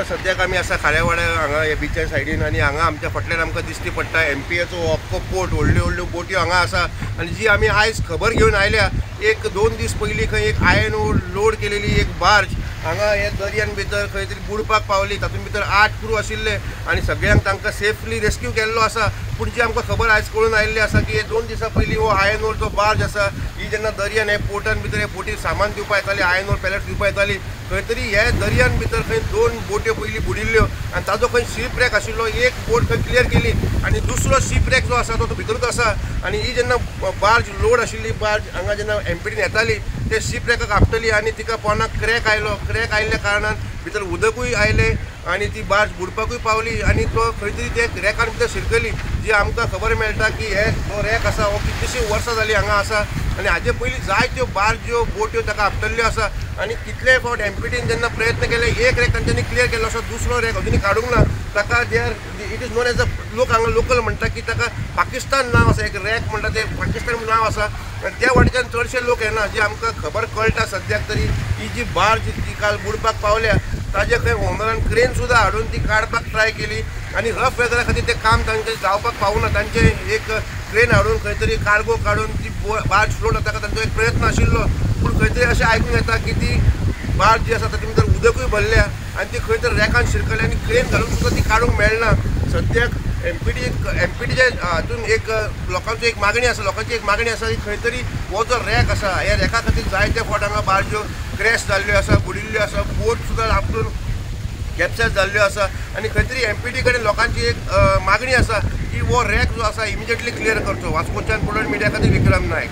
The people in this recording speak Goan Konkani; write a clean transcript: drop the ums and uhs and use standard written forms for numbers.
सद्याक आमी आसा खारेवाड्या हांगा हे बिचा सायडीन आनी हांगा आमच्या फाटल्यान आमकां दिश्टी पडटा एमपीएचो अख्खो पोर्ट, व्हडल्यो व्हडल्यो बोट्यो हांगा आसा. आनी जी आमी आयज खबर घेवन आयल्या, एक 2 दीस पयलीं खंय एक आयर्न ओर लोड केलेली एक बार्ज हांगा हे दर्यान भितर खंय तरी बुडपाक पावली. तातूंत भितर 8 क्रू आशिल्ले आनी सगळ्यांक तांकां सेफली रेस्क्यू केल्लो आसा. पूण जी आमकां खबर आयज कळून आयिल्ली आसा की 2 दिसां पयलीं हो आयर्न ओरचो बार्ज आसा ही जेन्ना दर्यान हे पोर्टान भितर हे बोटीर सामान दिवपा येताली, आयर्न ओर पॅलेट्स दिवपा येताली, खंय तरी हे दर्यान भितर खंय 2 बोट्यो पयलीं बुडिल्ल्यो आनी ताजो खंय शीप रॅक आशिल्लो, एक बोट खंय क्लियर केली आनी दुसरो शीप रॅक जो आसा तो भितरूच आसा. आनी ही जेन्ना बार्ज लोड आशिल्ली बार्ज हांगा जेन्ना एमपीटीन येताली ते शीप रॅकाक आपटली आनी तिका पोनाक क्रॅक आयलो. क्रॅक आयिल्ल्या कारणान भितर उदकूय आयलें आनी ती बार्ज बुडपाकूय पावली आनी तो खंय तरी ते रॅकान भितर शिरकली. जी आमकां खबर मेळटा की हे जो रॅक आसा हो कितलीशीं वर्सां जालीं हांगा आसा आनी हाजे पयलीं जायत्यो बार्ज्यो बोट्यो ताका आपटल्ल्यो आसा. आनी कितले फावट एमपीटीन जेन्ना प्रयत्न केले, एक रॅक तांच्यांनी क्लियर केल्लो आसा, दुसरो रॅक अजुनूय काडूंक ना. ताका they are it is known as a लोक हांगा लोकल म्हणटा की ताका पाकिस्तान नांव आसा, एक रॅक म्हणटा ते पाकिस्तान नांव आसा. आनी त्या वाटेच्यान चडशे लोक येना. जी आमकां खबर कळटा सद्याक तरी ही जी बार्ज जी काल बुडपाक पावल्या ताजे खंय ओनरान क्रेन सुद्दां हाडून ती काडपाक ट्राय केली आनी रफ वेदरा खातीर तें काम तांचें जावपाक पावना. तांचें एक क्रेन हाडून खंय तरी कार्गो काडून ती बार्ज फ्लोट जाता तांचो एक प्रयत्न आशिल्लो. पूण खंय तरी अशें आयकूंक येता की ती बार्ज जी आसा तातूंत भितर उदकूय भरल्या आनी ती खंय तरी रॅकान शिरकल्या आनी क्रेन घालून सुद्दां ती काडूंक मेळना. सद्याक एमपीटीच्या हातून एक लोकांची एक मागणी आसा, लोकांची एक मागणी आसा की खंय तरी हो जो रॅक आसा ह्या रॅका खातीर जायते फावट हांगा बार्ज्यो क्रॅश जाल्ल्यो आसा, बुडिल्ल्यो आसा, बोट सुद्दां आपटून कॅप्चर जाल्ल्यो आसा. आनी खंय तरी एमपीटी कडेन लोकांची एक मागणी आसा की हो रॅक जो आसा इमिजिएटली क्लियर करचो. वास्कोच्यान प्रुडंट मिडिया खातीर विक्रम नायक.